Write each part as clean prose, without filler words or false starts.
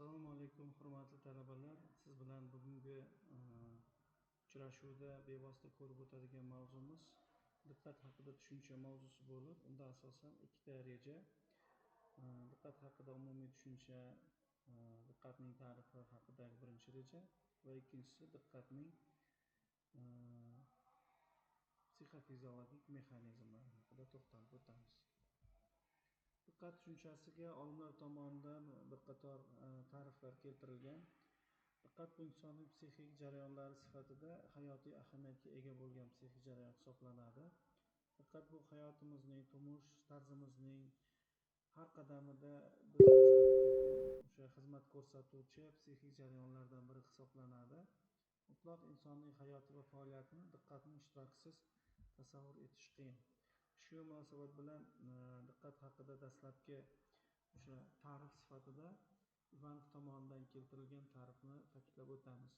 Assalomu alaykum, hurmatli talabalar. Siz bilan bugungi uchrashuvda bevosita ko'rib o'tadigan mavzumiz diqqat haqida tushuncha mavzusi bo'lib, unda asosan ikkita reja, diqqat haqida umumiy tushuncha, diqqatning ta'rifi haqidagi birinchi reja va ikkinchisi diqqatning psixofiziologik mexanizmlari haqida to'xtalib o'tamiz. Diqqat tushunchasiga olimlar tomonidan bir qator ta'riflar keltirilgan. Diqqat bu insonning psixik jarayonlari sifatida hayotiy ahamiyatga ega bo'lgan psixik jarayon hisoblanadi. Diqqat bu hayotimizning, turmush tarzimizning har qadamida biz uchun muhim o'sha xizmat ko'rsatuvchi psixik jarayonlardan biri hisoblanadi. Mutlaq insonning hayoti va faoliyatini diqqatning ishtirokisiz tasavvur etish qiyin. Shu munosabat bilan diqqat haqida dastlabki o'sha ta'rif sifatida Ivanov tomonidan keltirilgan ta'rifni ta'kidlab o'tamiz.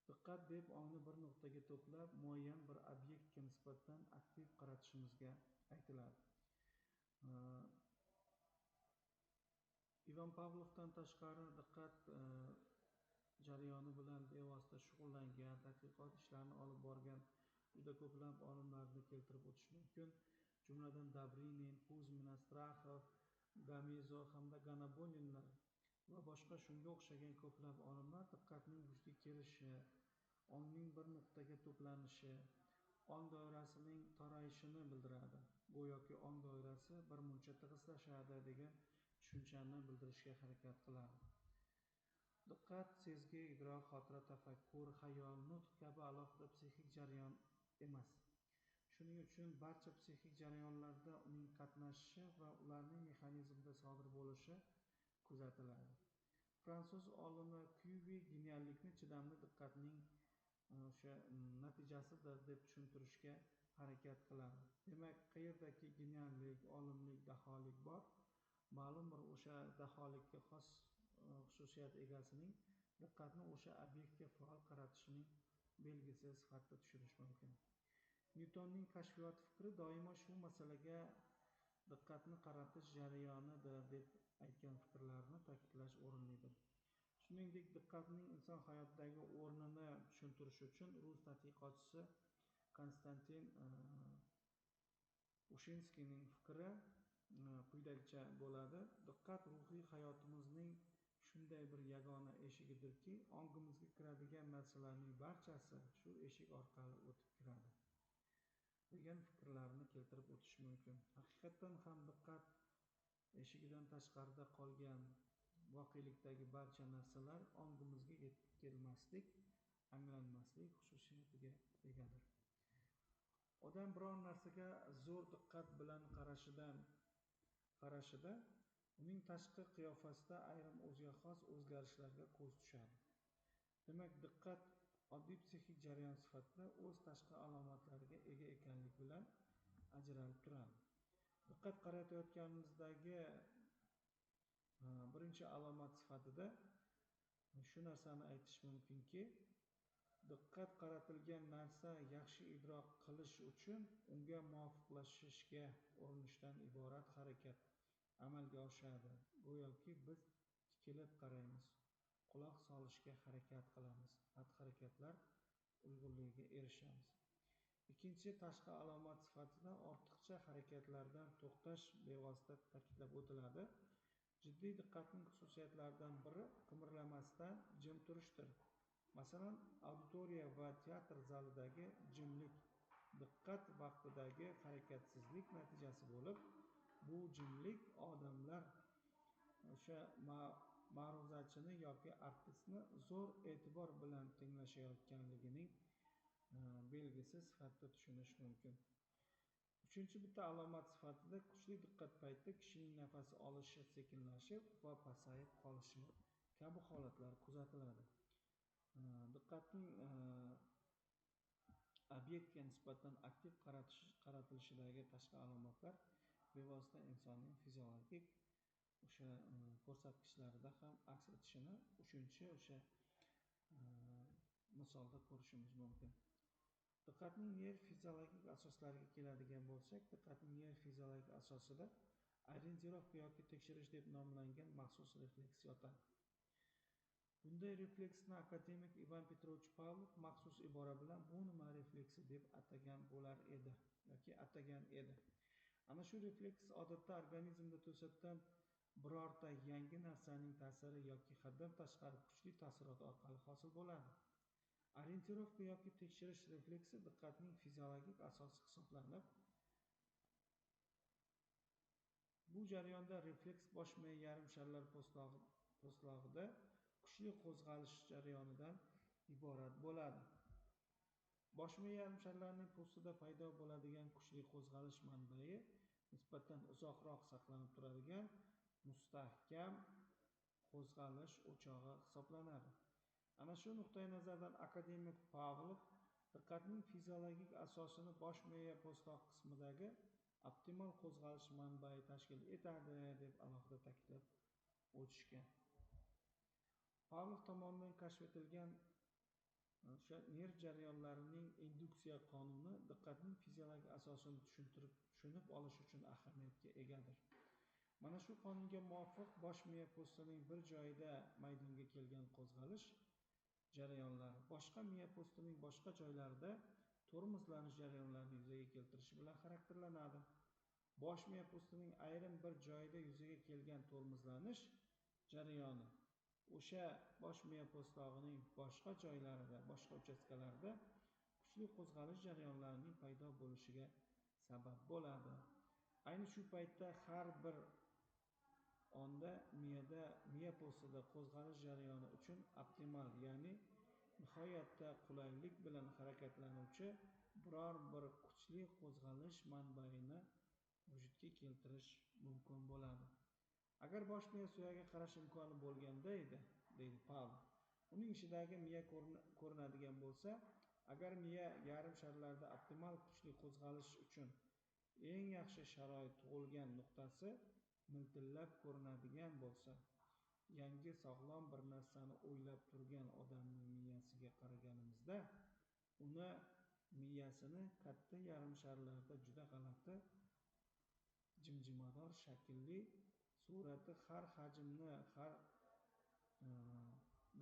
Diqqat deb ongni bir nuqtaga to'plab, muayyan bir obyektga nisbatan aktiv qaratishimizga aytiladi. Ivan Pavlovdan tashqari diqqat jarayoni bilan bevosita shug'ullangan, tadqiqot ishlarini olib borgan juda ko'plab olimlarni keltirib o'tish mumkin. Jumladan Dobrinin, Kuzmina, Straxov, Gamizo hamda Ganaboninlar va boshqa shunga o'xshagan ko'plab olimlar diqqatning vujudga kelishi, ongning bir nuqtaga to'planishi, ong doirasining torayishini bildiradi. Go'yoki ong doirasi bir muncha tig'izlashadi degan tushunchani bildirishga harakat qiladi. Diqqat sezgi, idrok, xotira, tafakkur, xayol, nutq kabi alohida psixik jarayon emas. Shuning uchun barcha psixik jarayonlarda uning qatnashishi va ularning mexanizmida sodir bo'lishi kuzatiladi. Fransuz olimi Kyuvi geniallikni chidamli diqqatning o'sha natijasidir deb tushuntirishga harakat qiladi. Demak, qayerdaki geniallik, olimlik, daholik bor, ma'lum bir o'sha daholikka xos xususiyat egasining diqqatni o'sha obyektga faol qaratishining belgisi sifatida tushunish mumkin. Nyutonning kashfiyot fikri doimo shu masalaga diqqatni qaratish jarayonidir deb aytgan fikrlarni ta'kidlash o'rinlidir. Shuningdek, diqqatning inson hayotidagi o'rnini tushuntirish uchun rus tadqiqotchisi Konstantin Ushinskiyning fikri quyidagicha bo'ladi. Diqqat ruhiy hayotimizning shunday bir yagona eshigidirki, ongimizga kiradigan narsalarning barchasi shu eshik orqali o'tib kiradi degan fikrlarni keltirib o'tish mumkin. Haqiqatdan ham diqqat eshigidan tashqarida qolgan voqelikdagi barcha narsalar ongimizga yetib kelmaslik, anglanmaslik xususiyatiga egadir. Odam biror narsaga zo'r diqqat bilan qarashida uning tashqi qiyofasida ayrim o'ziga xos o'zgarishlarga ko'z tushadi. Demak, diqqat oddiy psixik jarayon sifatida o'z tashqi alomatlariga ega ekanlik bilan ajralib turadi. Diqqat qaratayotganimizdagi birinchi alomat sifatida shu narsani aytish mumkinki, diqqat qaratilgan narsa yaxshi idrok qilish uchun unga muvofiqlashishga urinishdan iborat harakat amalga oshadi. Go'yoki biz tikilib qaraymiz, quloq solishga harakat qilamiz, xatti-harakatlar uyg'unligiga erishamiz. Ikkinchi tashqi alomat sifatida ortiqcha harakatlardan to'xtash bevosita ta'kidlab o'tiladi. Jiddiy diqqatning xususiyatlaridan biri qimirlamasdan jim turishdir. Masalan, auditoriya va teatr zalidagi jimlik diqqat vaqtidagi harakatsizlik natijasi bo'lib, bu jimlik odamlar o'sha ma'ruzachini yoki artistni zo'r e'tibor bilan tinglashayotganligining belgisi sifatida tushunish mumkin. Uchinchi bitta alomat sifatida kuchli diqqat paytida kishining nafas olishi sekinlashib va pasayib qolishi kabi holatlar kuzatiladi. Diqqatning obyektga nisbatan aktiv qaratilishidagi tashqi alomatlar bevosita insonning fiziologik o'sha ko'rsatkichlarida ham aks etishini uchinchi o'sha misolda ko'rishimiz mumkin. Diqqatning nerv fiziologik asoslariga keladigan bo'lsak, diqqatning nerv fiziologik asosida orientirovka yoki tekshirish deb nomlangan maxsus refleks yotadi. Bunday refleksni akademik Ivan Petrovich Pavlov maxsus ibora bilan bu nima refleksi deb atagan bo'lar edi yoki atagan edi. Ana shu refleks odatda organizmda to'satdan birorta yangi narsaning ta'siri yoki haddan tashqari kuchli taassurot orqali hosil bo'ladi. Orientirovka yoki tekshirish refleksi diqqatning fiziologik asosi hisoblanib, bu jarayonda refleks bosh miya yarim sharlar po'stlog'ida kuchli qo'zg'alish jarayonidan iborat bo'ladi. Bosh miya yarim sharlarining po'stida paydo bo'ladigan kuchli qo'zg'alish manbai nisbatan uzoqroq saqlanib turadigan mustahkam qo'zg'alish o'chog'i hisoblanadi. Ana shu nuqtai nazardan akademik Pavlov diqqatning fiziologik asosini bosh miya po'stloq qismidagi optimal qo'zg'alish manbai tashkil etadi deb alohida ta'kidlab o'tishgan. Pavlov tomonidan kashf etilgan o'sha nerv jarayonlarining induksiya qonuni diqqatning fiziologik asosini tushunib olish uchun ahamiyatga egadir. Mana shu qonunga muvofiq bosh miya po'stining bir joyida maydonga kelgan qo'zg'alish jarayonlari boshqa miya po'stining boshqa joylarida tormozlanish jarayonlarini yuzaga keltirishi bilan xarakterlanadi. Bosh miya po'stining ayrim bir joyida yuzaga kelgan tormozlanish jarayoni o'sha bosh miya po'stlog'ining boshqa joylarida, boshqa uchastkalarida kuchli qo'zg'alish jarayonlarining paydo bo'lishiga sabab bo'ladi. Ayni shu paytda har bir onda miya po'stida qo'zg'alish jarayoni uchun optimal, ya'ni nihoyatda qulaylik bilan harakatlanuvchi biror bir kuchli qo'zg'alish manbaini vujudga keltirish mumkin bo'ladi. Agar bosh miya suyagiga qarash imkoni bo'lganda edi, deydi Pavlov, uning ichidagi miya ko'rinadigan bo'lsa, agar miya yarim sharlarda optimal kuchli qo'zg'alish uchun eng yaxshi sharoit tug'ilgan nuqtasi miltillab ko'rinadigan bo'lsa, yangi sog'lom bir narsani o'ylab turgan odamning miyasiga qaraganimizda, uni miyasini katta yarim sharlarda juda g'alati jimjimador shaklli surati har hajmni har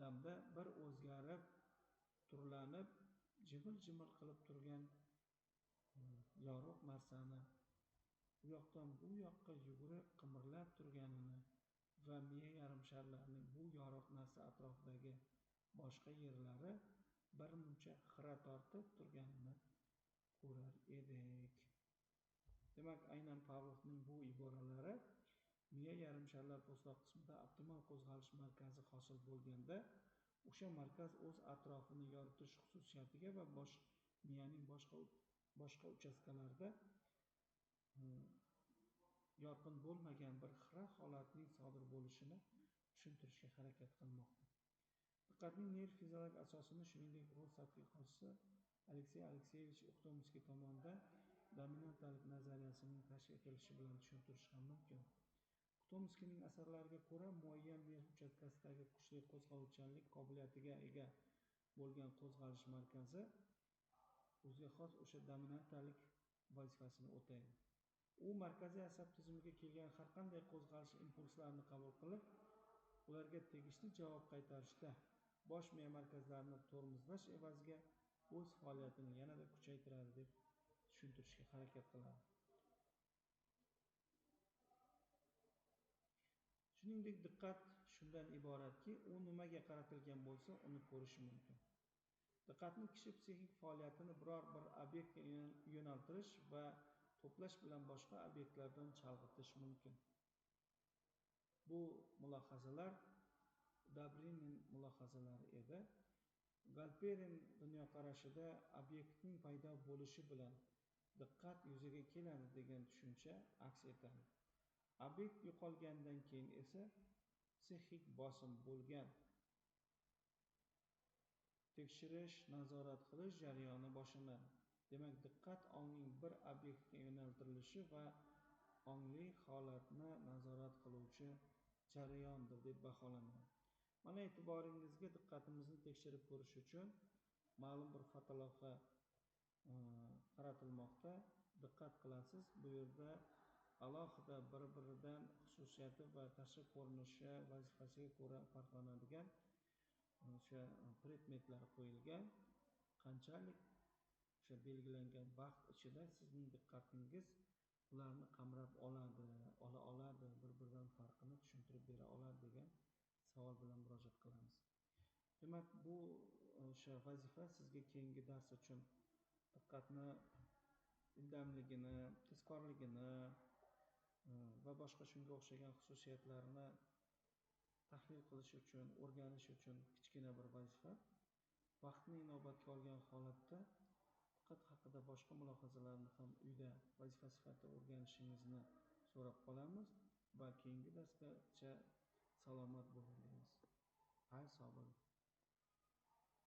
damda bir o'zgarib, turlanib, jimir-jimir qilib turgan yorug' narsani u yoqdan bu yoqqa yugurib, qimirlab turganini va miya yarim sharlarining bu yorug' narsa atrofidagi boshqa yerlari bir muncha xira tortib turganini ko'rar edik. Demak, aynan Pavlovning bu iboralari miya yarim sharlar po'stloq qismida optimal qo'zg'alish markazi hosil bo'lganda, o'sha markaz o'z atrofini yoritish xususiyatiga va bosh miyaning boshqa uchastkalarida yorqin bo'lmagan bir xira holatning sodir bo'lishini tushuntirishga harakat qilmoqda. Diqqatning nerv fiziologik asosini shuningdek rus tadqiqotchisi Aleksey Alekseyevich Uxtomskiy tomonidan dominantalik nazariyasining kashf etilishi bilan tushuntirish ham mumkin. Uxtomskiyning asarlariga ko'ra, muayyan nerv uchastkasidagi kuchli qo'zg'aluvchanlik qobiliyatiga ega bo'lgan qo'zg'alish markazi o'ziga xos o'sha dominantalik vazifasini o'taydi. U markaziy asab tizimiga kelgan har qanday qo'zg'alish impulslarini qabul qilib, ularga tegishli javob qaytarishda bosh miya markazlarini tormozlash evaziga o'z faoliyatini yanada kuchaytiradi deb tushuntirishga harakat qiladi. Shuningdek, diqqat shundan iboratki, u nimaga qaratilgan bo'lsa, uni ko'rishi mumkin. Diqqatni kishi psixik faoliyatini biror bir obyektga yo'naltirish va to'plash bilan boshqa obyektlardan chalg'itish mumkin. Bu mulohazalar Dobrinin mulohazalari edi. Galperin dunyoqarashida obyektning paydo bo'lishi bilan diqqat yuzaga keladi degan tushuncha aks etadi. Obyekt yo'qolgandan keyin esa psixik bosim bo'lgan tekshirish, nazorat qilish jarayoni boshlanadi. Demak, diqqat ongning bir obyektga yo'naltirilishi va ongli holatni nazorat qiluvchi jarayondir deb baholanadi. Mana e'tiboringizga diqqatimizni tekshirib ko'rish uchun ma'lum bir fotolavha qaratilmoqda. Diqqat qilasiz, bu yerda alohida bir-biridan xususiyati va tashqi ko'rinishi vazifasiga ko'ra farqlanadigan o'sha predmetlar qo'yilgan. Qanchalik o'sha belgilangan vaqt ichida sizning diqqatingiz ularni qamrab oladi, ola oladi, bir-biridan farqini tushuntirib bera oladi degan savol bilan murojaat qilamiz. Demak, bu o'sha vazifa sizga keyingi dars uchun diqqatni ildamligini, tezkorligini va boshqa shunga o'xshagan xususiyatlarni tahlil qilish uchun, o'rganish uchun kichkina bir vazifa. Vaqtni inobatga olgan holatda diqqat haqida boshqa mulohazalarni ham uyda vazifa sifatida o'rganishingizni so'rab qolamiz va keyingi darsgacha salomat bo'ling deymiz. Xayr, sog' bo'ling.